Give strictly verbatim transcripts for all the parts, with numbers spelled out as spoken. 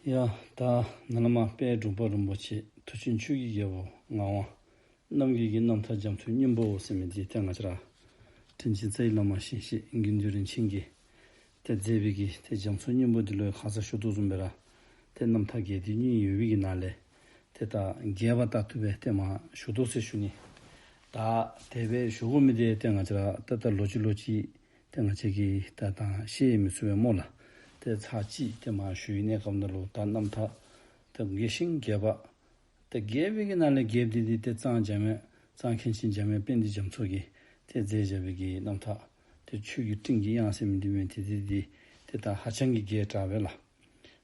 ཡ་ད་ནཱ་ལས་མར་དཔལ་འབྲུག་པ་རིན་པོ་ཆེ་མཐུ་ཆེན་ཆོས་ཀྱི་རྒྱལ་པོ་ངག་དབང་རྣམ་རྒྱལ་གྱི་རྣམ་ཐར་རྒྱ་མཚོའི་སྙིང་པོ་ཟེར་མི་འདི་ཏེ་ང་བཅས་ར་དྲིན་ཅན་རྩ་བའི་བླ་མ་ཞིང་གཤེགས་དགེ་འདུན་རིན་ཆེན་གྱིས་ཏེ་མཛད་པའི་གི་ཏེ་རྒྱ་མཚོའི་སྙིང་པོ་འདི་ལུ་ཡང་ཁ་ཙ་ཞུ་དོ་བཟུམ་སྦེ་ར་ཏེ་རྣམ་ཐར་རྒྱས་བསྡུས་གཉིས་ཡོད་པའི་གི་ནང་ལས་ཏེ་ད་རྒྱས་པ་ལྟར་དུ་སྦེ་ཏེ་མར་ཞུ་དོ་ཟེར་ཞུ་ནི། ད་དེ་སྦེ་ཞུ་དགོ་མི་འདི་ཏེ་ང་བཅས་ར་ད་ད་ལོག་ཅི་ལོག་ཅི་ཏེ་ང་བཅས་ཀྱིས་ད་ད་ཤེས་མི་ཚུགས་པས་སྨོ་ལགས། ཏེ་ཚར་གཅིག་ཏེ་མར་ཞུ་བའི་གནས་སྐབས་ནང་ལུ་ད་རྣམ་ཐར་ཏེ་རྒྱས་ཤིང་རྒྱས་པ། ཏེ་རྒྱས་པའི་གི་ནང་ལས་རྒྱས་པ་འདི་ཏེ་གཙང་འཇམ་དབྱངས་གཙང་མཁན་ཆེན་འཇམ་དབྱངས་དཔལ་ལྡན་རྒྱ་མཚོ་གིས་ཏེ་མཛད་བཞག་པའི་གི་རྣམ་ཐར་ཏེ་ཆོས་ཀྱི་སྤྲིན་གྱི་དབྱངས་ཟེར་མི་འདི་མས། ཏེ་འདི་འདི་ཏེ་ད་ཧ་ཅང་གི་རྒྱས་དྲགས་པས་ལགས།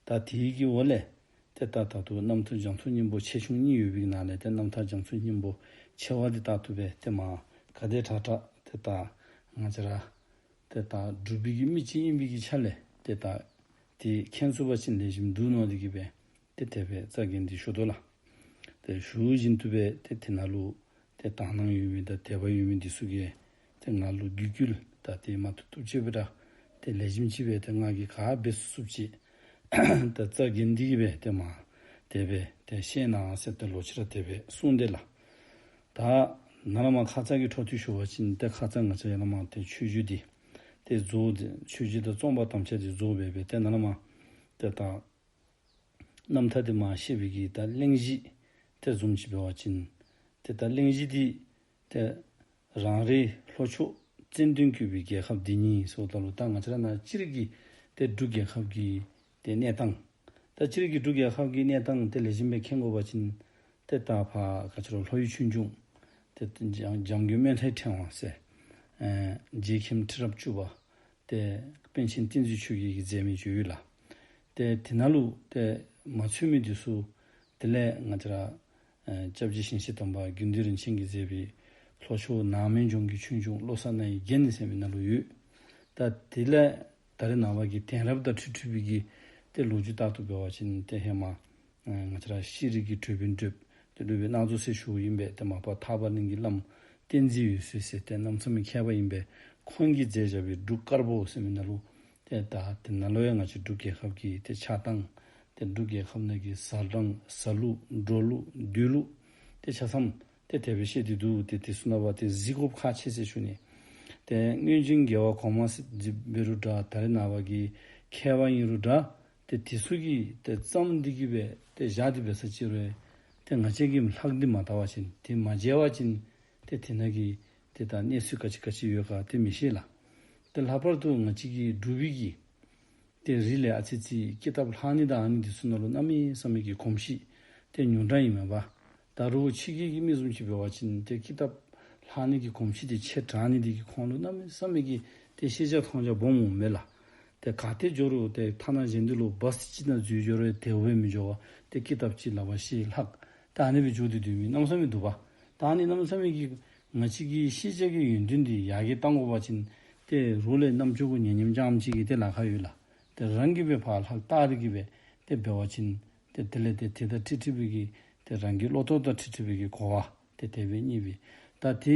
ད་དེའི་གི་འོག་ལས་ཏེ་ད་ད་ལྟོ་རྣམ་ཐར་རྒྱ་མཚོའི་སྙིང་པོ་ཆེ་ཆུང་གཉིས་ཡོད་པའི་ནང་ལས་ཏེ་རྣམ་ཐར་རྒྱ་མཚོའི་སྙིང་པོ་ཆེ་བ་འདི་ལྟར་དུ་སྦེ་ཏེ་མར་ག་དེ་དྲག་དྲག་ཏེ་ད་ང་བཅས་ར་ཏེ་ད་སྒྲུབ་པའི་གི་མི་ཅིག་ཨིན་པའི་གི་ཆ་ལས་ཏེ་ད་དེ་མཁྱེན་ཚུགས་པ་ཅིན་ལེགས་ཤོམ་འདུག་མནོ་སྟེ་གི་སྦེ་ཏེ་དེ་སྦེ་རྩ་འགེངས་ཏེ་ཞུ་དོ་ལགས། ཏེ་ཞུ་བཞིན་དུ་སྦེ་ཏེ་དེ་ནང་ལུ་ཏེ་དག་སྣང་ཡོད་མི་དང་དད་པ་ཡོད་མི་འདི་ཚུ་གིས་ཏེ་ང་ལུ་བརྒྱུད་བརྒྱུད་ད་ཏེ་མ་ཐུབ་ཐུབ་ཅིག་སྦེ་ར་ཏེ་ལེགས་ཤོམ་ཅིག་སྦེ་ཏེ་ང་གིས་ག་འབད་ཚུགས་ཚུགསཔ་ཅིག་ད་རྩ་འགེངས་ཏེ་གི་སྦེ་ཏེ་མར་དེ་སྦེ་ཏེ་བཤད་གནང་ཟེར་ཏེ་ལོག་ཅི་ར་དེ་སྦེ་གསུངས་ཏེ་ལགས། ད་ནཱ་ལས་མར་ཁ་ཙ་གི་འཕྲོ་མཐུད་ཞུ་བ་ཅིན་ཏེ་ཁ་ཙ་ང་བཅས་ཡར་ལས་མར་ཏེ་མཆོད་བརྗོད་འདི་ཏེ་རྫོགས་ཏེ་མཆོད་བརྗོད་དང་རྩོམ་པར་དམ་བཅའ་འདི་རྫོགས་སྦེ་སྦེ་ཏེ་ནཱ་ལས་མར་ཏེ་ད་རྣམ་ཐར་འདི་མར་བཤད་པའི་གི་ད་གླེང་གཞི་ཏེ་བཟུམ་ཅིག་འབད་བ་ཅིན་ཏེ་ད་གླེང་གཞི་འདི་ཏེ་རང་རེའི་ལྷོ་ཕྱོགས་ཙན་དན་བཀོད་པའི་རྒྱལ་ཁབ་འདི་ཉིད་ཟེརཝ་ད་ལུ་ད་ང་བཅས་ར་ནཱ་སྤྱིར་གྱི་ཏེ་འབྲུག་རྒྱལ་ཁབ་ཀྱི་ཏེ་གནས་སྟངས། ད་སྤྱིར་གྱི་འབྲུག་རྒྱལ་ཁབ་ཀྱི་གནས་སྟངས་ཏེ་ལེགས་ཤོམ་སྦེ་མཁྱེན་དགོ་པ་ཅིན་ཏེ་ད་ཕར་ག་ཅི་རུང་ལྷོ་ཡི་ཆོས་འབྱུང་ཏེ་འཇམ་འཇམ་མགོན་སྨོན་མཐའི་ཕྲེང་བ་ཟེར་ཨེ་རྗེ་མཁན་ཁྲི་རབས་བཅུ་པ་ཏེ་པཎ་ཆེན་བསྟན་འཛིན་ཆོས་རྒྱལ་གྱིས་མཛད་མི་ཅིག་ཡོད་ལགས། ཏེ་དེ་ནང་ལུ་ཏེ་མ་ཚུད་མི་འདི་ཚུ་དེ་ལས་ང་བཅས་ར་ཨེ་སྐྱབས་རྗེ་ཞིང་གཤེགས་དམ་པ་དགེ་འདུན་རིན་ཆེན་གྱིས་མཛད་པའི་ལྷོ་ཕྱོགས་ནགས་མོའི་ལྗོངས་ཀྱི་ཆོས་འབྱུང་བློ་གསར་རྣ་བའི་རྒྱན་ཟེར་མི་ནང་ལུ་ཡོད། ད་དེ་ལས་ད་རེས་ནངས་པ་གི་དེང་རབས་དང་འཁྲིལ་འཁྲིལ་བའི་གི་ཏེ་ལོ་རྒྱུས་ལྟར་དུ་འབད་བ་ཅིན་ཏེ་ཧེ་མ་ཨ་ང་བཅས་ར་ཤེས་རིག་གི་གྲོས་དཔོན་གྲོས་ཏེ་སློབ་དཔོན་རྣམ་རྫོགས་ཟེར་ཞུཝ་ཨིན་པས། ཏེ་མ་པ་ཐར་པ་གླིང་གི་བླམ་བསྟན་འཛིན་འོད་ཟེར་ཟེར་ཏེ་གནམ་མེད་ས་མེད་མཁས་པ་ཨིན་པས། ཁོང་གིས་མཛད་བཞག་པའི་འབྲུག་དཀར་པོ་ཟེར་མི་ནང་ལུ་ཏེ་ད་དེ་ནང་ལུ་ཡང་ང་བཅས་འབྲུག་རྒྱལ་ཁབ་ཀྱི་ཏེ་ཆགས་སྟངས་ཏེ་འབྲུག་རྒྱལ་ཁབ་ནང་གི་བཟའ་སྟངས་བཟའ་ལུགས་འགྲོ་ལུགས་སྡོད་ལུགས་ཏེ་ཆ་ཚང་ཏེ་དེ་སྦེ་བཤད་དེ་འདུག། ཏེ་དེ་ཚུ་ནང་པ་ཏེ་གཟིགས་དགོཔ་ཁག་ཆེ་ཟེར་ཞུ་ནི། ཏེ་སྔོན་བྱོན་རྒྱལ་བ་གོང་མ་ཟེར་འབད་རུང་འདྲ་ད་རེས་ནངས་པ་གི་མཁས་པ་ཨིན་རུང་འདྲ་ཏེ་དེ་ཚུ་གིས་ཏེ་བརྩམས་ཏེ་གི་སྦེ་ཏེ་བཞག་སྟེ་འབད་ས་ཅིག་རུང་ཏེ་ང་བཅས་ཀྱིས་ལྷག་སྟེ་མ་བལྟ་བ་ཅིན་ཏེ་མ་མཇལ་བ་ཅིན་ཏེ་དེ་ནང་གི་ཏེ་ད་གནས་ཚུལ་ག་ཅི་ག་ཅི་ཡོད་ག་ཏེ་མི་ཤེས་ལགས། ཏེ་ལྷག་པར་དུ་ང་བཅས་ཀྱི་འབྲུག་པའི་གི་ཏེ་རིགས་ལས་ཨ་ཙི་ཙི་ཀི་ཏབ་ལྷག་ནི་དང་ཨ་ནི་འདི་ཚུ་ནང་ལུ་གནམ་མེད་ས་མེད་ཀྱི་གོམས་གཤིས་ཏེ་ཉུང་དྲགས་ཨིན་མས་པ། ད་རུང་ཕྱི་རྒྱལ་གྱི་མི་བཟུམ་ཅིག་འབད་བ་ཅིན་ཏེ་ཀི་ཏབ་ལྷག་ནི་གི་གོམས་གཤིས་འདི་ཆེ་དྲགས་ནི་འདི་གིས་ཁོང་ལུ་གནམ་མེད་ས་མེད་ཀྱི་ཏེ་ཤེས་བྱ་མཐོང་རྒྱ་སྦོམ་འོང་མས་ལགས། ཏེ་ག་ཏེ་འགྱོ་རུང་ཏེ་ཐ་ན་གཞན་འདི་ལུ་བཱས་ཅིག་ནང་འཛུལ་འགྱོ་རུང་དེ་སྦེ་མི་འགྱོ་བར་ཏེ་ཀི་ཏབ་ཅིག་ལག་པར་བཤེད་ལྷག་ད་ཨ་ནི་སྦེ་འགྱོ་སྟེ་སྡོད་མི་གནམ་མེད་ས་མེད་འདུག་པ། ད་ཨ་ནི་གནམ་མེད་ས་མེད་ཀྱི་ང་བཅས་ཀྱི་ཤེས་བྱ་གི་ཡོན་ཏན་འདི་ཡར་རྒྱས་གཏང་དགོ་པ་ཅིན་ཏེ་རོགས་ལས་རྣམ་ཅོ་གུ་ཉན་ཉནམ་རྐྱངམ་ཅིག་གིས་ཏེ་ལཱ་ཁག་ཡོད་ལགས། ཏེ་རང་གིས་སྦེ་ཕར་ལྷག་བལྟ་སྟེ་གི་སྦེ་ཏེ་འབད་བ་ཅིན་ཏེ་དེ་ལས་ཏེ་དེ་དང་འཁྲིལ་འཁྲིལ་བའི་གི་ཏེ་རང་གི་བློ་ལྟོ་དང་འཁྲིལ་འཁྲིལ་བའི་གི་གོ་བ་ཏེ་དེ་སྦེ་རྙེད་པས། ད་ཏེ་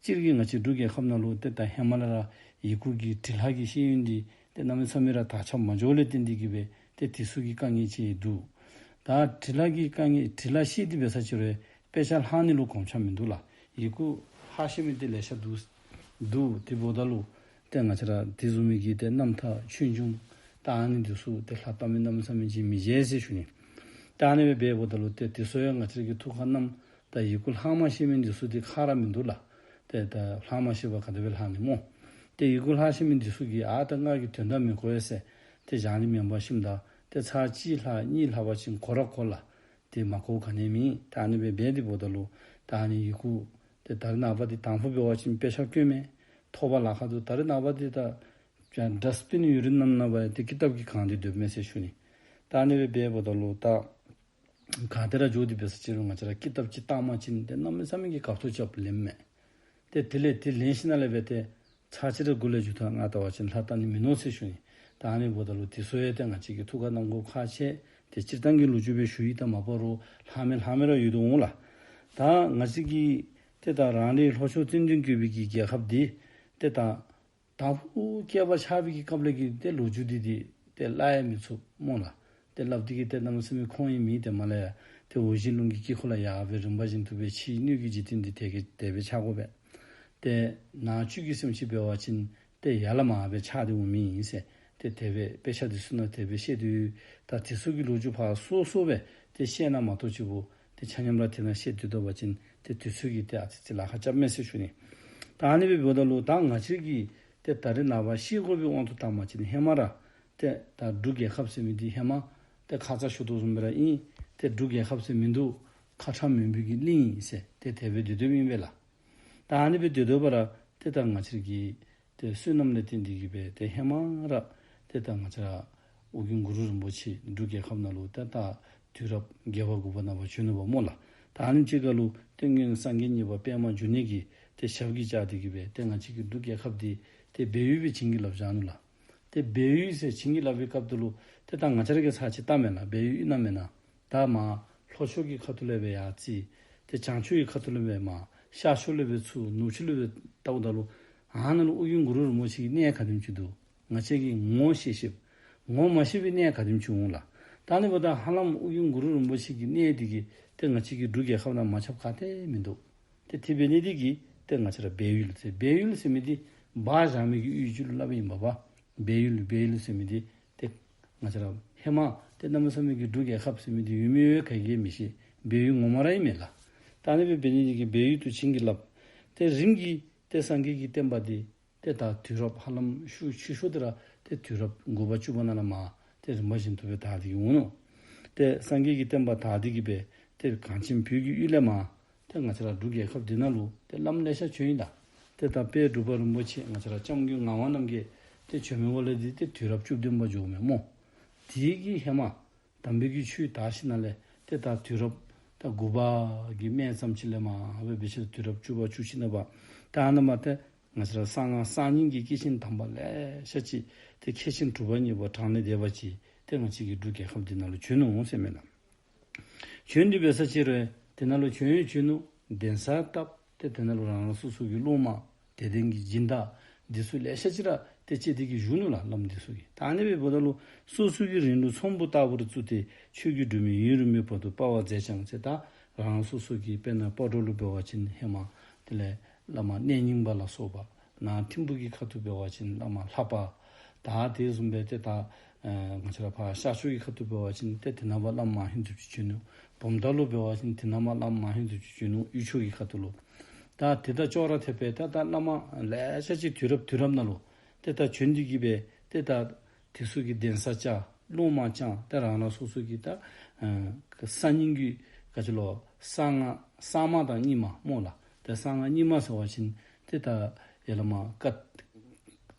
སྤྱིར་གྱི་ང་བཅས་འབྲུག་རྒྱལ་ཁབ་ནང་ལུ་ཏེ་ད་ཧེ་མ་ལས་ར་ཡི་གུ་གི་འབྲི་ལྷག་གི་ཤེས་ཡོན་འདི་ཏེ་གནམ་མེད་ས་མེད་ར་དར་ཁྱབ་མ་འགྱོཝ་ལས་བརྟེན་ཏེ་གི་སྦེ་ཏེ་དེ་ཚུ་གི་དཀའ་ངལ་ཅིག་འདུག། ད་འབྲི་ལྷག་གི་དཀའ་ངལ་འབྲི་ལྷག་ཤེས་ཏེ་འབད་ས་ཅིག་རུང་དཔེ་ཆ་ལྷག་ནི་ལུ་གོམས་ཆ་མིན་འདུག་ལགས། ཡི་གུ་ཧ་ཤེས་མི་འདི་ལེ་ཤ་འདུག། འདུག། དེ་འབདཝ་ད་ལུ་ཏེ་ང་བཅས་ར་དེ་བཟུམ་མའི་གི་ཏེ་རྣམ་ཐར་ཆོས་འབྱུང་ད་ཨ་ནི་འདི་ཚུ་ཏེ་ལྷག་བལྟ་མི་གནམ་མེད་ས་མེད་ཅིག་མི་མཇལ་ཟེར་ཞུ་ནི། ད་ཨ་ནི་སྦེ་འབདཝ་ད་ལུ་ཏེ་དེ་ཚུ་ཡང་ང་བཅས་ར་གི་ཐུགས་ཁར་བསྣམས། ད་ཡི་གུ་ལྷག་མ་ཤེས་མི་འདི་ཚུ་འདི་ཁག་ར་མིན་འདུག་ལགས། ཏེ་ད་ལྷག་མ་ཤེས་པར་ག་དེ་སྦེ་ལྷག་ནི་སྨོ། ཏེ་ཡི་གུ་ལྷག་ཤེས་མི་འདི་ཚུ་གིས་ཨ་ད་ང་གིས་དོན་དག་མི་གོ་ཡ་ཟེར་ཏེ་བཞག་ནི་མེན་པར་ཞིནམ་ད་ཏེ་ཚར་གཅིག་ལྷག་གཉིས་ལྷག་པ་ཅིན་གོ་ར་གོ་ལགས། ཏེ་མ་གོཝ་ག་ནི་མེད། ད་ཨ་ནི་སྦེ་འབད་དེ་འབདཝ་ད་ལུ་ད་ཨ་ནི་ཡི་གུ་ཏེ་ད་རེས་ནངས་པ་འདི་དང་ཕུ་འབད་བ་ཅིན་དཔེ་ཆ་བཀོན་མས། ཐོབ་པར་ལཱ་ཁག་འདུག། ད་རེས་ནངས་པ་འདི་ད་ཌསཊ་བིན་ཡོད་རིགས་རྣམས་ནང་པ་ཏེ་ཀི་ཏབ་ཀྱིས་གང་སྟེ་སྡོདཔ་མས་ཟེར་ཞུ་ནི། ད་ཨ་ནི་སྦེ་འབདཝ་ད་ལུ་ད་ག་ཏེ་ར་འགྱོ་སྟེ་འབད་ས་ཅིག་རུང་ང་བཅས་ར་ཀི་ཏབ་ཅིག་བཏང་པ་ཅིན་ཏེ་གནམ་མེད་ས་མེད་ཀྱི་དགའ་ཏོག་རྐྱབ་ལེནམ་མས། ཏེ་དེ་ལས་ཏེ་ལེན་ཞིནམ་ལས་འབད་ཏེ་ཚར་གཅིག་ར་གུ་ལས་མཇུག་མཐའ་ང་བལྟ་བ་ཅིན་ལྷག་བལྟ་ནི་མིན་ནུག་ཟེར་ཞུ་ནི། ད་ཨ་ནི་འབདཝ་ད་ལུ་དེ་ཚུ་ཡང་ཏེ་ང་བཅས་ཀྱིས་ཐུགས་ཁར་བསྣམ་དགོཔ་ཁག་ཆེ། ཏེ་སྤྱིར་བཏང་གི་ལོ་རྒྱུས་སྦེ་ཞུ་ཡི། ད་མ་པ་རུང་ལྷག་མི་ལྷག་མི་ར་ཡོད་དོ་འོང་ལགས། ད་ང་བཅས་ཀྱི་ཏེ་ད་རང་རེའི་ལྷོ་ཕྱོགས་ཙན་དན་བཀོད་པའི་གི་རྒྱལ་ཁབ་འདི་ཏེ་ད་དང་ཕུ་བསྐལ་པ་ཆགས་པའི་གི་སྐབས་ལས་ཀྱི་ཏེ་ལོ་རྒྱུས་འདི་འདི་ཏེ་སླབ་ཡང་མི་ཚུགས་སྨོ་ལགས། ཏེ་སླབ་སྟེ་གིས་ཏེ་གནམ་མེད་ས་མེད་ཁོང་གི་མི་དེ་མར་ལས་ཡར་ཏེ་འོག་གཞི་རླུང་གི་དཀྱིལ་འཁོར་ལས་ཡར་སྦེ་རིམ་པ་བཞིན་དུ་སྦེ་ཕྱིའི་སྣོད་ཀྱི་འཇིག་རྟེན་འདི་དེ་གིས་དེ་སྦེ་ཆགས་དགོ་པས། ཏེ་ནང་བཅུད་ཀྱི་སེམས་ཅན་འབད་བ་ཅིན་ཏེ་ཡར་ལས་མར་སྦེ་ཆགས་ཏེ་འོང་མི་ཨིན་ཟེར། ཏེ་དེ་སྦེ་དཔེ་ཆ་འདི་ཚུ་ནང་དེ་སྦེ་བཤད་དེ་ཡོད། ད་དེ་ཚུ་གི་ལོ་རྒྱུས་ཕར་སོ་སོ་སྦེ་ཏེ་བཤད་ན་མ་གཏོགས་ཅིག་པོ་ཏེ་ཆ་མཉམ་ར་དེ་ནང་བཤད་སྡོད་དོ་བ་ཅིན་ཏེ་དུས་ཚོད་ཀྱིས་ཏེ་ཨ་ཙི་ཅིག་ལཱ་ཁག་རྐྱབ་མས་ཟེར་ཞུ་ནི། ད་ཨ་ནི་སྦེ་འབདཝ་ད་ལུ་ད་ང་བཅས་ཀྱིས་ཏེ་ད་རེས་ནངས་པ་ཤེས་དགོ་པའི་དབང་དུ་བཏང་བ་ཅིན་ཧེ་མ་ར་ཏེ་ད་འབྲུག་རྒྱལ་ཁབ་ཟེར་མི་འདི་ཧེ་མ་ཏེ་ཁ་ཙ་ཞུ་དོ་བཟུམ་སྦེ་ར་ཨིན། ཏེ་འབྲུག་རྒྱལ་ཁབ་ཟེར་མིན་འདུག། ཁ་ཁྲ་མུན་པའི་གི་གླིང་ཨིན་ཟེར་ཏེ་དེ་སྦེ་སྡོད་སྡོདཔ་ཨིན་པས་ལགས། ད་ཨ་ནི་སྦེ་སྡོད་སྡོད་པ་ར་ཏེ་ད་ང་བཅས་ཀྱི་ཏེ་བསོད་ནམས་ལས་བརྟེན་ཏེ་གིས་སྦེ་ཏེ་ཧེ་མ་ར་ཏེ་ད་ང་བཅས་ར་ཨོ་རྒྱན་གུ་རུ་རིན་པོ་ཆེ་འབྲུག་རྒྱལ་ཁབ་ནང་ལུ་ཏེ་ད་དུས་རབས་བརྒྱད་པ་དགུ་པ་ནང་ཕར་བྱོན་ནུག་པ་སྨོ་ལགས། ད་ཨ་ནི་ཅིག་ཁར་ལུ་ཏེ་སྔོན་སངས་རྒྱས་གཉིས་པ་པདྨ་འབྱུང་གནས་ཀྱིས་ཏེ་ཞབས་ཀྱིས་བཅགས་ཏེ་གིས་སྦེ་ཏེ་ང་བཅས་ཀྱི་འབྲུག་རྒྱལ་ཁབ་འདི་ཏེ་སྦས་ཡུལ་སྦེ་བྱིན་གྱིས་བརླབས་བཞག་ནུག་ལགས། ཏེ་སྦས་ཡུལ་ཟེར་བྱིན་གྱིས་བརླབས་པའི་སྐབས་དེ་ལུ་ཏེ་ད་ང་བཅས་ར་གིས་ཚར་གཅིག་བལྟ་མེན་ན། སྦས་ཡུལ་ཨིན་ན་མེན་ན། ད་མར་ལྷོ་ཕྱོགས་ཀྱི་ཁ་ཐུག་ལས་སྦེ་ཡར་བརྩིགས། ཏེ་བྱང་ཕྱོགས་ཀྱི་ཁ་ཐུག་ལས་སྦེ་མར་ཤར་ཕྱོགས་ལས་སྦེ་ཚུར་ནུབ་ཕྱོགས་ལས་སྦེ་བལྟཝ་ད་ལུ་ཨ་ནཱ་ལུ་ཨོ་རྒྱན་གུ་རུ་རིན་པོ་ཆེ་གི་གནས་ག་དེམ་ཅིག་འདུག། ང་བཅས་ཀྱིས་ངོ་ཤེས་ཤེསཔ་ངོ་མ་ཤེས་པའི་གནས་ག་དེམ་ཅིག་འོང་ལགས། ད་ཨ་ནི་འབདཝ་ད་ཧ་ལམ་ཨོ་རྒྱན་གུ་རུ་རིན་པོ་ཆེ་གི་གནས་འདི་གིས་ཏེ་ང་བཅས་ཀྱི་འབྲུག་རྒྱལ་ཁབ་ནང་མ་ཁྱབ་ག་ཏེ་མིན་འདུག། ཏེ་དེ་འབད་ནི་འདི་གིས་ཏེ་ང་བཅས་ར་སྦས་ཡུལ་ཟེར། སྦས་ཡུལ་ཟེར་མི་འདི་སྦ་བཞག་མི་གི་ཡུལ་ཅིག་ལུ་སླབ་ཨིན་པས། སྦས་ཡུལ་སྦས་ཡུལ་ཟེར་མི་འདི་ཏེ་ང་བཅས་ར་ཧེ་མ་ཏེ་གནམ་མེད་ས་མེད་ཀྱི་འབྲུག་རྒྱལ་ཁབ་ཟེར་མི་འདི་ཡོད་མི་ཡོད་ག་གིས་མི་ཤེས། སྦས་ཡུལ་ངོ་མ་ར་ཨིན་མས་ལགས། ད་ཨ་ནི་སྦེ་འབད་ནི་འདི་གིས་སྦས་ཡུལ་དུ་བྱིན་གྱིས་བརླབས། ཏེ་རིམ་གྱིས་ཏེ་སངས་རྒྱས་ཀྱི་བསྟན་པ་འདི་ཏེ་ད་དུས་རབས་ཧ་ལམ་ཤུལ་ཆུང་ཤོས་འདི་ར་ཏེ་དུས་རབས་དགུ་པ་བཅུ་པ་ནང་ལས་མར་ཏེ་རིམ་པ་བཞིན་དུ་སྦེ་དར་ཏེ་གིས་འོང་ནུག། ཏེ་སངས་རྒྱས་ཀྱི་བསྟན་པ་དར་ཏེ་གིས་སྦེ་ཏེ་གངས་ཅན་བོད་ཀྱི་ཡུལ་ལས་མར་ཏེ་ང་བཅས་ར་འབྲུག་རྒྱལ་ཁབ་འདི་ནང་ལུ་ཏེ་བླམ་ལེ་ཤ་བྱོན་ཡི་ད། ཏེ་ད་དཔལ་འབྲུག་པ་རིན་པོ་ཆེ་ང་བཅས་ར་སྐྱབས་མགོན་ངག་དབང་རྣམ་རྒྱལ་ཏེ་བྱོན་མི་འགོ་ལས་འདི་ཏེ་དུས་རབས་བཅུ་བདུན་པ་འགྱོཝ་མས་སྨོ། དེ་གི་ཧེ་མ་དམ་པའི་གི་ཆོས་དར་ཞིནམ་ལས་ཏེ་ད་དུས་རབས་ད་དགུ་པ་གི་སྨད་ཙམ་ཅིག་ལས་མར་སྦེ་འབད་ཞིནམ་དུས་རབས་བཅུ་པ་བཅུ་གཅིག་ནང་པ་ད་ཨ་ནཱ་མར་ཏེ་ང་བཅས་ར་གསང་སྔགས་གསར་རྙིང་གི་སྐྱེས་ཆེན་དམ་པ་ལེ་ཤ་ཅིག་ཏེ་མཁས་ཤིང་གྲུབ་པ་བརྙེས་པ་གྲངས་ལས་འདས་པ་ཅིག་ཏེ་ང་བཅས་ཀྱི་འབྲུག་རྒྱལ་ཁབ་འདི་ནང་ལུ་བྱོན་ནུག་ཟེར་མས་ལགས། བྱོན་ཏེ་འབད་ས་ཅིག་རུང་དེ་ནང་ལུ་བྱོན་ཡང་བྱོན་ནུག། གདན་ས་བཏབ། ཏེ་དེ་ནང་ལུ་རང་རང་སོ་སོ་གི་སློབ་མ་དད་ལྡན་གྱི་སྦྱིན་བདག་འདི་ཚུ་ལེ་ཤ་ཅིག་ར་ཏེ་བཅས་ཏེ་གིས་བཞུགས་ནུག་ལགས། བླམ་འདི་ཚུ་གིས། ད་ཨ་ནི་སྦེ་འབདཝ་ད་ལུ་སོ་སོ་གི་རིང་ལུགས་ཚོམ་བུ་ལྟ་བུར་བཙུགས་ཏེ་ཆོས་ཀྱི་སྒྲོན་མེ་ཡུན་རིང་མོའི་བར་དུ་སྤར་བར་མཛད་ཅིང་ཟེར། ད་རང་རང་སོ་སོ་གི་དཔེར་ན་སྤ་གྲོ་ལུ་འབད་བ་ཅིན་ཧེ་མ་དེ་ལས་བླ་མ་གནས་རྙིང་པ་ལ་སོགས་པ། ནཱ་ཐིམ་ཕུག་གི་ཁ་ཐུག་འབད་བ་ཅིན་བླ་མ་ལྷ་པ། ད་དེ་བཟུམ་སྦེ་ཏེ་ད་ཨེ་ང་བཅས་ར་ཕར་ཤར་ཕྱོགས་ཀྱི་ཁ་ཐུག་འབད་བ་ཅིན་ཏེ་དེ་ནང་པ་བླ་མ་མང་ཧིང་ཙམ་ཅིག་བྱོན་ནུག། བུམ་ཐང་ལུ་འབད་བ་ཅིན་དེ་ནང་པ་བླ་མ་མང་ཧིང་ཙམ་ཅིག་བྱོན་ནུག། དབུས་ཕྱོགས་ཀྱི་ཁ་ཐུག་ལུ། ད་དེ་དང་ཅོག་ར་འཐདཔ་སྦེ་ད་ད་བླ་མ་ལེ་ཤ་ཅིག་དུས་རབས་དུས་རབས་ནང་ལུ་ཏེ་ད་བྱོན་ཏེ་གིས་སྦེ་ཏེ་ད་དེ་ཚུ་གིས་གདན་ས་བཅགས། སློབ་མ་བསྐྱངས། ཏེ་རང་རང་སོ་སོ་གི་ད་ཨ་གསར་རྙིང་གི་ག་ཅི་ལོ་གསང་སྔགས་གསར་མ་དང་རྙིང་མ་སྨོ་ལགས། ཏེ་གསང་སྔགས་རྙིང་མ་ཟེར་བ་ཅིན་ཏེ་ད་ཡ་བླ་མ་བཀའ་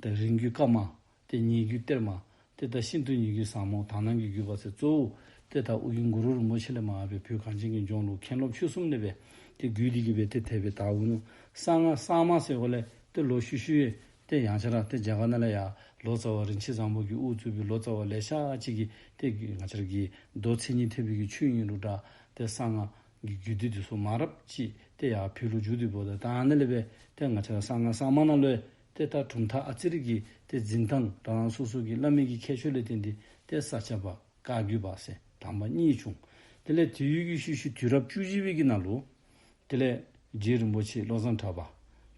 ཏེ་རིང་བརྒྱུད་བཀའ་མ། ཏེ་ཉེ་བརྒྱུད་གཏེར་མ། ཏེ་ད་ཤིན་ཏུ་ཉེ་བརྒྱུད་ཟབ་མོ། དག་སྣང་གི་བརྒྱུད་པ་ཟེར་གཙོ་བོ་ཏེ་ད་ཨོ་རྒྱན་གུ་རུ་རིན་པོ་ཆེ་ལས་མར་སྦེ་བོད་གངས་ཅན་གྱི་ལྗོངས་ལུ་མཁན་སློབ་ཆོས་གསུམ་ལས་སྦེ་ཏེ་བརྒྱུད་དེ་གིས་སྦེ་ཏེ་དེ་སྦེ་དར་འོང་ནུག། གསང་སྔགས་གསར་མ་ཟེར་བ་ལས་ཏེ་ལོག་ཤུལ་ཤུལ་ཡང་ཏེ་ཡང་བསྐྱར་ཏེ་རྒྱ་གར་ནང་ལས་ཡར་ལོ་ཙཱ་བ་རིན་ཆེན་བཟང་པོ་གིས་དབུ་བཙུགས་པའི་ལོ་ཙཱ་བ་ལེ་ཤ་ཅིག་གིས་ཏེ་ང་བཅས་ར་གི་མདོ་མཚན་ཉིད་ཐེག་པའི་གི་ཆོས་ཨིན་རུང་འདྲ། ཏེ་གསང་སྔགས་ཀྱི་རྒྱུད་སྡེ་འདི་ཚུ་མང་རབས་ཅིག་ཏེ་ཡར་བོད་ལུ་བསྒྱུར་ཏེ་འབདཝ་ད་ད་ཨ་ནི་ལས་སྦེ་ཏེ་ང་བཅས་ར་གསང་སྔགས་གསར་མ་ནང་ལུ་ཏེ་ད་གྲུབ་མཐའ་ཨ་ཙི་རེ་གི་ཏེ་འཛིན་སྟངས་རང་རང་སོ་སོ་གི་བླ་མའི་གི་ཁྱད་ཆོས་ལས་བརྟེན་ཏེ་ཏེ་ས་སྐྱ་པ་བཀའ་བརྒྱུད་པ་ཟེར་དང་པ་གཉིས་བྱུང་། དེ་ལས་དེའི་གི་ཤུལ་ཤུལ་དུས་རབས་བཅུ་བཞི་པའི་གི་ནང་ལུ་དེ་ལས་རྗེ་རིན་པོ་ཆེ་བློ་བཟང་གྲགས་པ་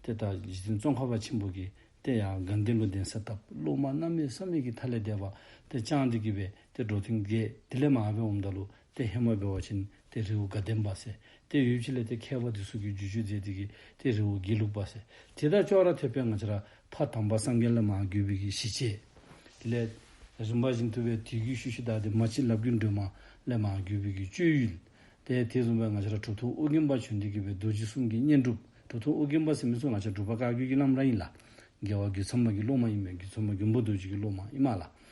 ཏེ་ད་རྗེ་བཙུན་ཙོང་ཁ་པ་ཆེན་པོ་གིས་ཏེ་ཡར་དགའ་ལྡན་ལུ་གདན་ས་བཏབ། སློབ་མ་གནམ་མེད་ས་མེད་ཀྱི་མཐའ་ལས་འདས་པ་ཏེ་བསྐྱངས་ཏེ་གིས་སྦེ་ཏེ་འགྲོ་དོན་རྒྱས། དེ་ལས་མར་སྦེ་འོངམ་ད་ལུ་ཏེ་ཧེ་མ་འབད་བ་ཅིན་ཏེ་རི་བོ་དགའ་ལྡན་པ་ཟེར། ཏེ་ཡུལ་ཕྱོགས་ལས་ཏེ་མཁས་པ་འདི་ཚུ་གིས་བསྒྱུར་བཅོས་མཛད་དེ་གིས་ཏེ་རི་བོ་དགེ་ལུགས་པ་ཟེར། དེ་དང་ཅོག་ར་འཐདཔ་སྦེ་ང་བཅས་ར་ཕ་དམ་པ་སངས་རྒྱས་ལས་མར་བརྒྱུད་པའི་གི་ཞི་བྱེད། དེ་ལས་རིམ་པ་བཞིན་དུ་སྦེ་དེའི་གི་ཤུལ་ཤུལ་ད་ཏེ་མ་གཅིག་ལབ་རྒྱུན་སྒྲོལ་མ་ལས་མར་བརྒྱུད་པའི་གི་གཅོད་ཡུལ། ཏེ་དེ་བཟུམ་སྦེ་ང་བཅས་ར་གྲུབ་ཐོབ་ཨོ་རྒྱན་པ་བྱོན་ཏེ་གིས་སྦེ་རྡོ་རྗེ་གསུམ་གྱི་བསྙེན་སྒྲུབ། གྲུབ་ཐོབ་ཨོ་རྒྱན་པ་ཟེར་མི་ཚུ་ང་བཅས་འབྲུག་པ་བཀའ་བརྒྱུད་ཀྱི་བླམ་ར་ཨིན་ལགས། རྒྱལ་བ་རྒོད་ཚང་པ་གི་སློབ་མ་ཨིན་མས། རྒོད་ཚང་པ་མགོན་པོ་རྡོ་རྗེ་གི་སློབ་མ་ཨིན་མས་ལགས།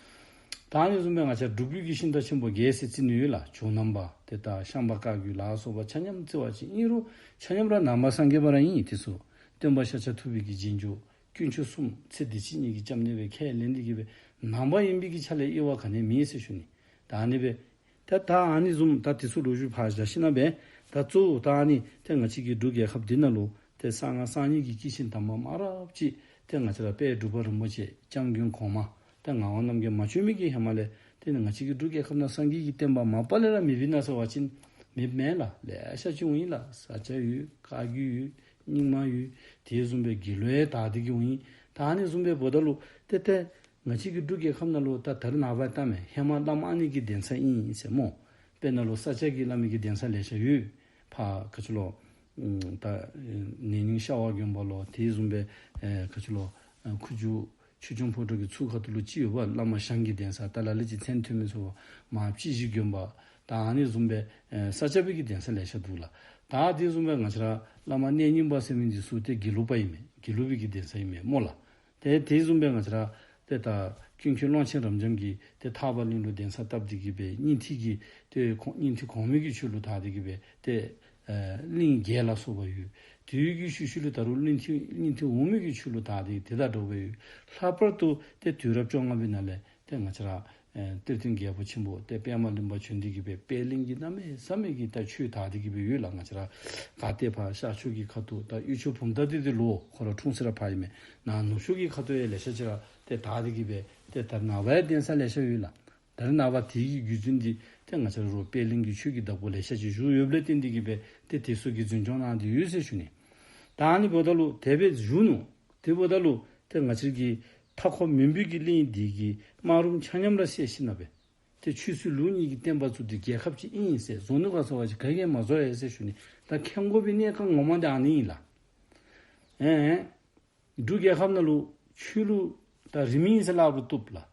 ད་ཨ་ནི་བཟུམ་སྦེ་ང་བཅས་འབྲུག་བརྒྱུད་ཀྱི་ཤིང་རྟ་ཆེན་པོ་བརྒྱད་ཟེར་བརྩི་ནི་ཡོད་ལགས། ཇོ་ནང་པ་ཏེ་ད་ཤངས་པ་བཀའ་བརྒྱུད་ལ་སོགས་པ་ཆ་མཉམ་བརྩི་བ་ཅིན་ཨིན་རུང་ཆ་མཉམ་ར་ནང་པ་སངས་རྒྱས་པ་ར་ཨིན། དེ་ཚུ་སྟོན་པ་ཤཱཀྱ་ཐུབ་པའི་གི་རྗེས་འཇུག། དཀོན་མཆོག་གསུམ་ཚེ་འདི་ཕྱི་གཉིས་ཀྱི་སྐྱབས་གནས་སྦེ་ཁས་ལེན་ཏེ་གིས་སྦེ་ནང་པ་ཨིན་པའི་གི་ཆ་ལས་དབྱེ་བ་ག་ནི་ཡང་མེད་ཟེར་ཞུ་ནི། ད་ཨ་ནི་སྦེ་ད་ད་ཨ་ནི་བཟུམ་ད་དེ་ཚུ་ལོ་རྒྱུས་ཕར་བཞག་ཞིནམ་སྦེ་ད་གཙོ་བོ་ད་ཨ་ནི་ཏེ་ང་བཅས་ཀྱི་འབྲུག་རྒྱལ་ཁབ་འདི་ནང་ལུ་ཏེ་གསང་སྔགས་གསར་རྙིང་གི་སྐྱེས་ཆེན་དམ་པ་མང་རབས་ཅིག་ཏེ་ང་བཅས་ར་དཔལ་འབྲུག་པ་རིན་པོ་ཆེ་སྐྱབས་མགོན་གོང་མ་ཏེ་ངག་དབང་རྣམ་རྒྱལ་མ་བྱོན་མི་གི་ཧེ་མ་ལས་ དེ་ནི་ང་བཅས་ཀྱི་འབྲུག་རྒྱལ་ཁབ་ནང་སངས་རྒྱས་ཀྱི་བསྟན་པ་མ་པ་ལས་ར་མེདཔ་ཨིན་ན་ཟེར་བ་ཅིན་མེདཔ་མེན་ལགས། ལེ་ཤ་ཅིག་འོང་ཡི་ལགས། ས་སྐྱ་ཡོད། བཀའ་བརྒྱུད་ཡོད། རྙིང་མ་ཡོད། དེ་བཟུམ་སྦེ་དགེ་ལུགས་ཡང་དར་ཏེ་གི་འོང་ཡི། ད་ཨ་ནི་བཟུམ་སྦེ་འབདཝ་ད་ལུ་ཏེ་ཏེ་ང་བཅས་ཀྱི་འབྲུག་རྒྱལ་ཁབ་ནང་ལུ་ད་ད་རེས་ནངས་པ་ལྟ་མས། ཧེ་མ་བླ་མ་ཨ་ནི་གི་གདན་ས་ཨིན་ཟེར་སྨོ། དཔེར་ན་ལུ་ས་སྐྱ་གི་བླ་མའི་གི་གདན་ས་ལེ་ཤ་ཡོད། ཕར་ག་ཅི་ལོ། ཨམ་ད་ཨེ་ནེ་ཉིང་ཤ་བ་དགོན་པ་ལོ། དེ་བཟུམ་སྦེ་ཨེ་ག་ཅི་ལོ། ཨེ་ཁུ་བྱུག་ཆོས་སྐྱོང་ཕོ་བྲང་གི་ཚུར་ཁ་ཐུག་ལུ་ཅིག་ཡོདཔ་བླ་མ་ཞང་གི་གདན་ས། ད་ལ་ལུ་ཅིག་མཚན་ཐོན་མི་ཚུ་མར་སྤྱི་གཞི་དགོན་པ། ད་ཨ་ནི་བཟུམ་སྦེ་ཨེ་ས་སྐྱ་པའི་གི་གདན་ས་ལེ་ཤ་འདུག་ལགས། ད་དེ་བཟུམ་སྦེ་ང་བཅས་ར་བླ་མ་གནས་རྙིང་པ་ཟེར་མི་འདི་ཚུ་ཏེ་དགེ་ལུགས་པ་ཨིན་མས། དགེ་ལུགས་པའི་གི་གདན་ས་ཨིན་མས་སྨོ་ལགས། ཏེ་དེ་བཟུམ་སྦེ་ང་བཅས་ར་ཏེ་ད་ཀུན་མཁྱེན་ཀློང་ཆེན་རབ་འབྱམས་ཀྱིས་ཏེ་ཐར་པ་གླིང་ལུ་གདན་ས་བཏབ་སྟེ་གི་སྦེ་སྙིང་ཐིག་གི་ཏེ་ཁོང་སྙིང་ཐིག་གོང་མའི་གི་ཆོས་ལུགས་དར་ཏེ་གི་སྦེ་ཏེ་ཨེ་གླིང་བརྒྱད་ལ་སོགས་པ་ཡོད། དེའི་གི་ཤུལ་ཤུལ་ལུ་ད་རུང་སྙིང་ཐིག་སྙིང་ཐིག་འོག་མའི་གི་ཆོས་ལུགས་དར་ཏེ་དེ་དང་འདྲཝ་སྦེ་ཡོད། ལྷག་པར་དུ་ཏེ་དུས་རབས་བཅོ་ལྔ་པའི་ནང་ལས་ཏེ་ང་བཅས་ར་ཨེ་གཏེར་སྟོན་རྒྱལ་པོ་ཆེན་པོ་ཏེ་པདྨ་གླིང་པ་བྱོན་ཏེ་གི་སྦེ་པད་གླིང་གི་གནམ་མེད་ས་མེད་ཀྱི་ད་ཆོས་དར་ཏེ་གི་སྦེ་ཡོད་ལགས། ང་བཅས་ར་ག་ཏེ་ཕར་ཤར་ཕྱོགས་ཀྱི་ཁ་ཐུག་ད་དབུས་ཕྱོགས་བུམ་ཐང་འདི་ཏེ་ལོག་ཁོ་ར་འཁྲུངས་ས་ར་ཕར་ཨིན་མས། ནཱ་ནུབ་ཕྱོགས་ཀྱི་ཁ་ཐུག་ཡང་ལེ་ཤ་ཅིག་ར་ཏེ་དར་ཏེ་གི་སྦེ་ཏེ་ད་རེས་ནངས་པ་ཡང་གདན་ས་ལེ་ཤ་ཡོད་ལགས། ད་རེས་ནངས་པ་དེ་གི་བརྒྱུད་འཛིན་འདི་ཏེ་ང་བཅས་ར་རུ་པད་གླིང་གི་ཆོས་ཀྱི་བདག་པོ་ལེ་ཤ་ཅིག་བཞུགས་ཡོདཔ་ལས་བརྟེན་ཏེ་གི་སྦེ་ཏེ་དེ་ཚུ་གིས་འཛིན་སྐྱོང་གནང་སྟེ་ཡོད་ཟེར་ཞུ་ནི། ད་ཨ་ནི་འབདཝ་ད་ལུ་དེ་སྦེ་བཞུགས་ནུག། དེ་འབདཝ་ད་ལུ་ཏེ་ང་བཅས་ཀྱི་མཐའ་འཁོབ་མུན་པའི་གི་གླིང་འདི་གི་སྨག་རུམ་ཆ་མཉམ་ར་བསལ་ཞིནམ་ལས་ཏེ་ཆོས་སྲིད་ལུགས་གཉིས་ཀྱི་བསྟན་པ་བཙུགས་ཏེ་རྒྱལ་ཁབ་ཅིག་ཨིན་ཟེར་བཟོ་ནུག་ག་ཟེར་བ་ཅིན་ག་གིས་མ་བཟོ་ཡས་ཟེར་ཞུ་ནི། ད་མཁྱེན་དགོ་པའི་གནད་ཀ་ངོ་མ་འདི་ཨ་ནི་ཨིན་ལགས། ཨེ་འབྲུག་རྒྱལ་ཁབ་ནང་ལུ་ཆོས་ལུགས་ད་རིས་མེད་ཟེར་སླབ་རུང་བཏུབ་ལགས།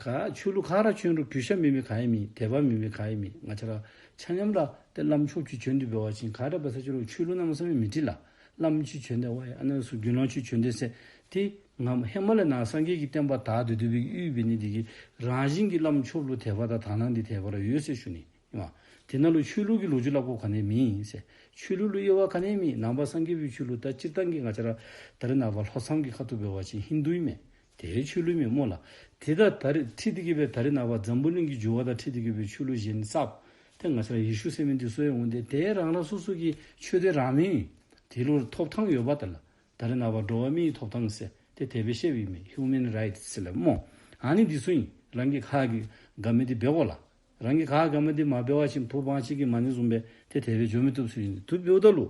ག་ཆོས་ལུགས་ག་ར་བྱོན་རུང་གུས་ཞབས་མེད་མི་ག་ཡང་མེད། དད་པ་མེད་མི་ག་ཡང་མེད། ང་བཅས་ར་ཆ་མཉམ་ར་ཏེ་བླམ་ཆོསཔ་ཅིག་བྱོན་ཏེ་འབད་བ་ཅིན་ག་ར་འབད་ས་ཅིག་རུང་ཆོས་ལུགས་གནམ་མེད་ས་མེད་མི་འདྲ་ལགས། བླམ་ཅིག་བྱོན་ཏེ་ཝའི་ཨ་ནཱ་ཚུ་དགེ་སློང་ཅིག་བྱོན་ཏེ་ཟེར་ཏེ་ང་ཧེ་མ་ལས་ནཱ་སངས་རྒྱས་ཀྱི་བསྟན་པ་དར་ཏེ་སྡོད་པའི་གི་ཡུལ་འབད་ནི་འདི་གིས་རང་བཞིན་གྱིས་བླམ་ཆོསཔ་ལུ་དད་པ་དང་དག་སྣང་འདི་དེ་སྦེ་ར་ཡོད་ཟེར་ཞུ་ནི་ཨིན་མས། དེ་ནང་ལུ་ཆོས་ལུགས་ཀྱི་ལོ་རྒྱུས་སླབ་དགོཔ་ག་ནི་ཡང་མེད་ཟེར། ཆོས་ལུགས་ལུ་དབྱེ་བ་ག་ནི་ཡང་མེད། ནང་པ་སངས་རྒྱས་པའི་ཆོས་ལུགས་ད་སྤྱིར་བཏང་གི་ང་བཅས་ར་ད་རེས་ནངས་པ་ལྷོ་མཚམས་ཀྱི་ཁ་ཐུག་འབད་བ་ཅིན་ཧིན་དུ་ཨིན་མས། དེ་ཆོས་ལུགས་མེན་སྨོ་ལགས། དེ་དང་ད་རེས་འཁྲིལ་ཏེ་གི་སྦེ་ད་རེས་ནངས་པ་འཛམ་བུ་གླིང་གི་འགྱུར་བ་དང་འཁྲིལ་ཏེ་གི་སྦེ་ཆོས་ལུགས་གཞན་གསརཔ་ཏེ་ང་བཅས་ར་ཡེ་ཤུ་ཟེར་མི་འདི་ཚུ་ཡང་འོང་སྟེ་ཏེ་རང་རང་སོ་སོ་གི་ཆོས་དད་རང་མོས་ཨིན། དེ་ལུ་ཐོབ་ཐང་ཡོདཔ་ད་ལགས། ད་རེས་ནངས་པ་འགྲོ་བ་མིའི་ཐོབ་ཐང་ཟེར་ཏེ་དེ་སྦེ་བཤདཔ་ཨིན་མས། ཧིའུ་མེན་རའིཊསི་ཟེར་སླབ་སྨོ། ཨ་ནི་འདི་ཚུ་ཨིན། རང་གིས་ག་གིས་དགའ་མི་འདི་འབད་དགོ་ལགས། རང་གིས་ག་དགའ་མི་འདི་མ་འབད་བ་ཅིན་བུ་དབང་ཅིག་གིས་མ་ཎི་བཟུམ་སྦེ་ཏེ་དེ་སྦེ་འགྱོ་མི་བཏུབ་ཟེར་ཨིན། དེ་འབདཝ་ད་ལུ་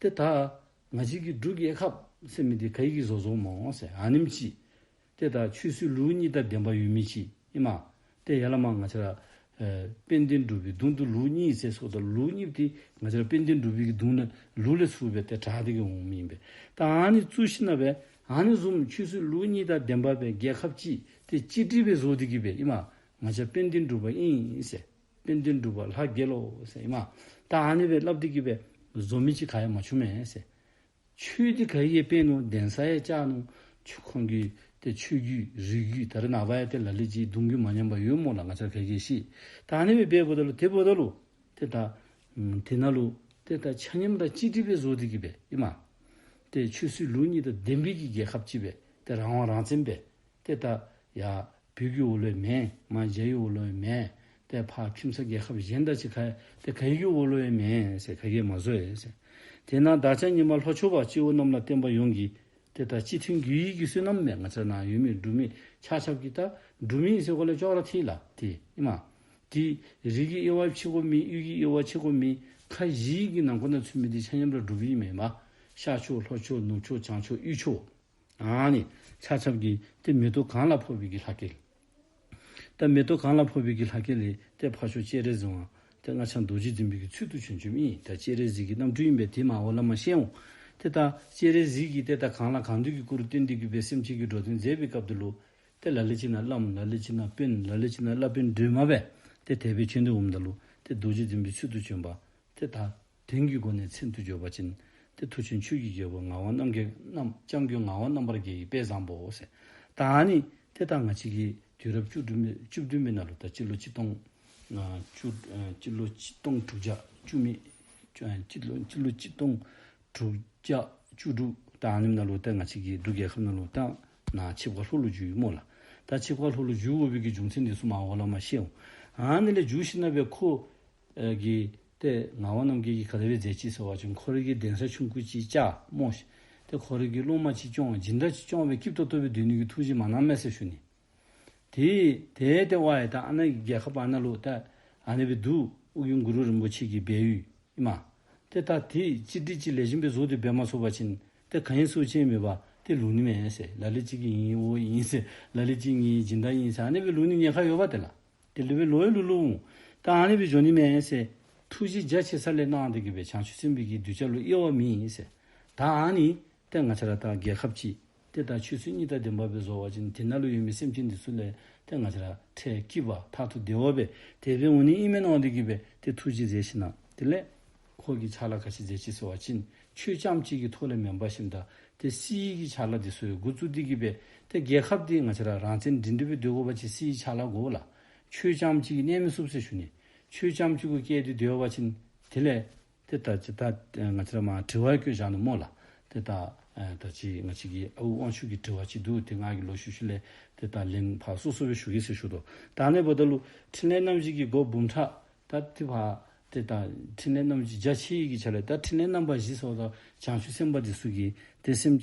ཏེ་ད་ང་བཅས་ཀྱི་འབྲུག་རྒྱལ་ཁབ་ཟེར་མི་འདི་ག་གིས་བཟོ་བཟོཝ་སྨོ་ཟེར། ཨ་ནེམ་ཅིག་ཏེ་ད་ཆོས་སྲིད་ལུགས་གཉིས་དང་ལྡན་པ་ཡོད་མི་ཅིག་ཨིན་མས། ཏེ་ཡར་ལས་མར་ང་བཅས་ར་ཨེ་དཔལ་ལྡན་འབྲུག་པའི་གདུང་དུ་ལུགས་གཉིས་ཟེར་སོངམ་ད་ལུགས་གཉིས་འདི་ང་བཅས་ར་དཔལ་ལྡན་འབྲུག་པའི་གི་གདུང་ནང་ལུགས་ལས་ཚུར་སྦེ་ཏེ་དར་ཏེ་གི་འོང་མི་ཨིན་པས། ད་ཨ་ནི་བཙུགས་ཞིནམ་ལས་ཨ་ནི་བཟུམ་ཆོས་སྲིད་ལུགས་གཉིས་དང་ལྡན་པ་སྦེ་རྒྱལ་ཁབ་ཅིག་ཏེ་གཅིག་སྒྲིལ་སྦེ་བཟོ་སྟེ་གི་སྦེ་ཨིན་མས། ང་བཅས་དཔལ་ལྡན་འབྲུག་པ་ཨིན་ཟེར། དཔལ་ལྡན་འབྲུག་པ་ལྷ་རྒྱལ་ལོ་ཟེར་ཨིན་མས། ད་ཨ་ནི་སྦེ་སླབ་སྟེ་གི་སྦེ་བཟོ་མི་ཅིག་ག་ཡང་མ་བྱུང་མས་ཟེར། ཆོས་འདི་ག་གིས་ཡང་སྤེལ་ནུག། གདན་ས་ཡང་བཅགས་ནུག། ཆོས་ཁོང་གི་ཏེ་ཆོས་བརྒྱུད་རིགས་བརྒྱུད་ད་རེས་ནངས་པ་ཡང་ཏེ་ལ་ལུ་ཅིག་གདུང་བརྒྱུད་མ་ཉམས་པ་ཡོད་སྨོ་ལགས། ང་བཅས་ག་གིས་ཤེས། ད་ཨ་ནི་སྦེ་འབདཝ་ད་ལུ་དེ་འབདཝ་ད་ལུ་ཏེ་ད་ཨམ་དེ་ནང་ལུ་ཏེ་ད་ཆ་མཉམ་ར་གཅིག་སྒྲིལ་སྦེ་བཟོ་སྟེ་གི་སྦེ་ཨིན་མས། ཏེ་ཆོས་སྲིད་ལུགས་གཉིས་དང་ལྡན་པའི་གི་རྒྱལ་ཁབ་ཅིག་སྦེ་ཏེ་རང་དབང་རང་བཙན་སྦེ་ཏེ་ད་ཡར་བོད་ཀྱི་འོག་ལུ་ཡང་མེན། མར་རྒྱ་ཡི་འོག་ལུ་ཡང་མེན། ཏེ་ཕར་ཁྱིམ་ཚང་རྒྱལ་ཁབ་གཞན་དང་གཅིག་ཁར་ཏེ་ག་གི་འོག་ལུ་ཡང་མེན་ཟེར། ག་གིས་མ་བཟོ་ཡས་ཟེར། དེས་ན་བདག་ཅག་ཉི་མ་ལྷོ་ཕྱོགས་པ། སྤྱི་བོ་གནམ་ལ་བརྟེན་པ་ཡོངས་ཀྱིས། ཏེ་ད་སྤྱི་མཐུན་བརྒྱུད་ཡིག་གི་བསོད་ནམས་མས། ང་བཅས་ནཱ་ཡོད་མི་འབྲུག་མི་ཆ་ཁྱབ་ཀྱིས་ད་འབྲུག་མི་ཟེར་གོ་ལས་ཅོག་ར་འཐད་ལགས། ཏེ་ཨིན་མས། ཏེ་རིགས་ཀྱི་དབྱེ་བ་ཕྱེ་དགོཔ་མེད། གཡུས་ཀྱི་དབྱེ་བ་ཕྱེ་དགོཔ་མེད། ཁ་བཞི་གི་ནང་འཁོད་ན་ཚུད་མི་འདི་ཆ་མཉམ་ར་འབྲུག་པའི་མས་མས། ཤར་ཕྱོགས་ལྷོ་ཕྱོགས་ནུབ་ཕྱོགས་བྱང་ཕྱོགས་དབུས་ཕྱོགས། ཨ་ནི་ཆ་ཁྱབ་ཀྱིས་ཏེ་མེ་ཏོག་གང་ལ་ཕོག་པའི་གི་ལྷ་སྐལ། ད་མེ་ཏོག་གང་ལ་ཕོག་པའི་གི་ལྷ་སྐལ་ལས་ཏེ་ཕར་ཕྱོགས་སྤྱན་རས་གཟིགས་དབང་ཏེ་སྔགས་འཆང་རྡོ་རྗེ་འཛིན་པའི་གི་ཚུལ་དུ་བྱོན་བྱོནམ་ཨིན། ད་སྤྱན་རས་གཟིགས་ཀྱི་རྣམ་སྤྲུལ་ཨིན་པས། དེ་མར་འོག་ལས་མར་ཤེས་འོང་། ཏེ་ད་སྤྱན་རས་གཟིགས་ཀྱིས་ཏེ་ད་གང་ལ་གང་འདུལ་གྱི་སྐུ་རུ་སྟོན་ཏེ་གི་སྦེ་སེམས་ཅན་གྱི་འགྲོ་དོན་མཛད་པའི་སྐབས་དེ་ལུ་ཏེ་ལ་ལུ་ཅིག་ནང་བླམ་ལ་ལུ་ཅིག་ནང་དཔོན་ལ་ལུ་ཅིག་ནང་བླ་དཔོན་སྒྲོལ་མ་སྦེ་ཏེ་དེ་སྦེ་བྱོན་ཏེ་འོངམ་ད་ལུ་ཏེ་རྡོ་རྗེ་འཛིན་པའི་ཚུལ་དུ་བྱོན་པ། ཏེ་ད་དོན་གྱི་སྒོ་ནས་མཚན་དུ་འཇོག་པ་ཅིན་ཏེ་མཐུ་ཆེན་ཆོས་ཀྱི་རྒྱལ་པོ་ངག་དབང་རྣམ་རྒྱལ་རྣམ་སྐྱབས་མགོན་ངག་དབང་རྣམ་པར་རྒྱལ་གྱི་དཔལ་བཟང་པོ་ཟེར། ད་ཨ་ནི་ཏེ་ད་ང་བཅས་ཀྱི་དུས་རབས་བཅུ་བདུན་པའི་བཅུ་བདུན་པའི་ནང་ལུ་ད་སྤྱི་ལོ་ཆིག་སྟོང་ཨ་བཅུ་ཨ་སྤྱི་ལོ་ཆིག་སྟོང་དྲུག་བརྒྱ་བཅུ་མེད་བཅུ་ཨ་སྤྱི་ལོ་སྤྱི་ལོ་ཆིག་སྟོང་དྲུག་བརྒྱ་བཅུ་དྲུག་ད་ཨ་ནེམ་ནང་ལུ་ཏེ་ང་བཅས་ཀྱི་འབྲུག་རྒྱལ་ཁབ་ནང་ལུ་ད་ནཱ་ཆིབས་ཁ་ལྷོ་ལུ་བསྒྱུར་ཡི་སྨོ་ལགས། ད་ཆིབས་ཁ་ལྷོ་ལུ་བསྒྱུར་དགོ་པའི་གི་རྒྱུ་མཚན་འདི་ཚུ་མར་འོག་ལས་མར་ཤེས་འོང་། ཨ་ནི་ལས་བསྒྱུར་ཞིནམ་ལས་ཁོ་ཨེ་གི་ཏེ་ངག་དབང་རྣམ་རྒྱལ་གྱིས་ག་དེ་སྦེ་མཛད་ཅི་ཟེར་བ་ཅིན་ཁོ་རའི་གི་གདན་ས་ཆུང་ཀུ་ཅིག་བཅགས་སྨོ་ཤིག། ཏེ་ཁོ་རའི་གི་སློབ་མ་ཅིག་སྐྱོང་སྦྱིན་བདག་ཅིག་སྐྱོང་སྦེ་སྐྱིད་ཏོག་ཏོ་སྦེ་སྡོད་ནི་གི་ཐུགས་བཞེད་མ་གནང་མས་ཟེར་ཞུ་ནི། ཏེ་ཏེ་ཏེ་ཝའི་ད་ཨ་ནཱ་རྒྱལ་ཁབ་ཨ་ནཱ་ལུ་ད་ཨ་ནི་སྦེ་འདུག། ཨོ་རྒྱན་གུ་རུ་རིན་པོ་ཆེ་གི་སྦས་ཡུལ་ཨིན་མས། ཏེ་ད་ཏེ་གཅིག་སྒྲིལ་ཅིག་ལེགས་ཤོམ་སྦེ་བཟོ་སྟེ་འབད་མ་ཚུགས་པ་ཅིན་ཏེ་ག་ཨིན་ཟེར་ཅིག་མེད་པར་ཏེ་ལུས་ནི་མས་ཟེར། ལ་ལུ་ཅིག་གིས་ཨིན་འོ་ཨིན་ཟེར། ལ་ལུ་ཅིག་ངེའི་སྦྱིན་བདག་ཨིན་ཟེར། ཨ་ནི་སྦེ་ལུས་ནི་ཉེན་ཁ་ཡོདཔ་ཏེ་ལགས། ཏེ་ལུས་པའི་ལོ་ཡང་ལུས་ལུས་འོང་། ད་ཨ་ནི་སྦེ་འགྱོ་ནི་མས་ཟེར། ཐུགས་རྗེ་རྒྱ་ཆེ་ས་ལས་གནང་སྟེ་གི་སྦེ་བྱང་ཆུབ་སེམས་དཔའི་གི་གདུལ་བྱ་ལུ་དབྱེ་བ་མེད་ཟེར། ད་ཨ་ནི་ཏེ་ང་བཅས་ར་ད་རྒྱལ་ཁབ་ཅིག་ཏེ་ད་ཆོས་སྲིད་གཉིས་དང་ལྡན་པ་སྦེ་བཟོ་བ་ཅིན་དེ་ནང་ལུ་ཡོད་མི་སེམས་ཅན་འདི་ཚུ་ལས་ཏེ་ང་བཅས་ར་འཕྲལ་སྐྱིད་པ་མཐར་ཐུག་བདེ་བ་སྦེ་དེ་སྦེ་འོང་ནི་ཨིན་མས་མནོ་སྟེ་གི་སྦེ་ཏེ་ཐུགས་རྗེ་མཛད་ཞིནམ་ལས། དེ་ལས་ཁོ་གིས་ཕྱག་ལཱ་ག་ཅི་མཛད་ཅི་ཟེར་བ་ཅིན་ཆོས་རྐྱངམ་གཅིག་གི་ཐོག་ལས་མེན་པར་ཞིནམ་ད་ཏེ་སྲིད་ཀྱི་ཕྱག་ལཱ་འདི་ཚུ་ཡང་འགོ་བཙུགས་ཏེ་གི་སྦེ་ཏེ་རྒྱལ་ཁབ་འདི་ང་བཅས་ར་རང་བཙན་སྒྲིང་སྒྲི་སྦེ་སྡོད་དགོ་པ་ཅིན་སྲིད་ཀྱི་ཕྱག་ལཱ་དགོ་ལགས། ཆོས་རྐྱངམ་གཅིག་གིས་གནས་མི་ཚུགས་ཟེར་ཞུ་ནི། ཆོས་རྐྱངམ་གཅིག་གུ་བཀལ་ཏེ་སྡོད་པ་ཅིན་དེ་ལས་ཏེ་ད་ཅི་ད་ང་བཅས་ར་མར་དྲི་བ་བཀོད་བཞག་ནུག་སྨོ་ལགས། ཏེ་ད་ཨ་ད་ཅི་ང་བཅས་ཀྱི་ཨའུ་དབང་ཕྱུག་གི་དྲི་བ་ཅིག་འདུག། ཏེ་ང་གིས་ལོག་ཤུལ་ཤུལ་ལས་ཏེ་ད་ལན་ཕར་སོ་སོ་སྦེ་ཞུ་གེ་ཟེར་ཞུ་དོ། ད་ཨ་ནི་འབདཝ་ད་ལུ་ཕྲིན་ལས་རྣམ་བཞི་གི་སྒོ་འབུམ་ཕྲག་ད་ཏེ་ཕར་ཏེ་ད་ཕྲིན་ལས་རྣམ་བཞི་རྒྱ་ཆེ་གི་ཆ་ལས་ད་ཕྲིན་ལས་རྣམ་པ་བཞི་ཟེརཝ་ད་བྱང་ཆུབ་སེམས་དཔའ་འདི་ཚུ་གི་ཏེ་སེམས་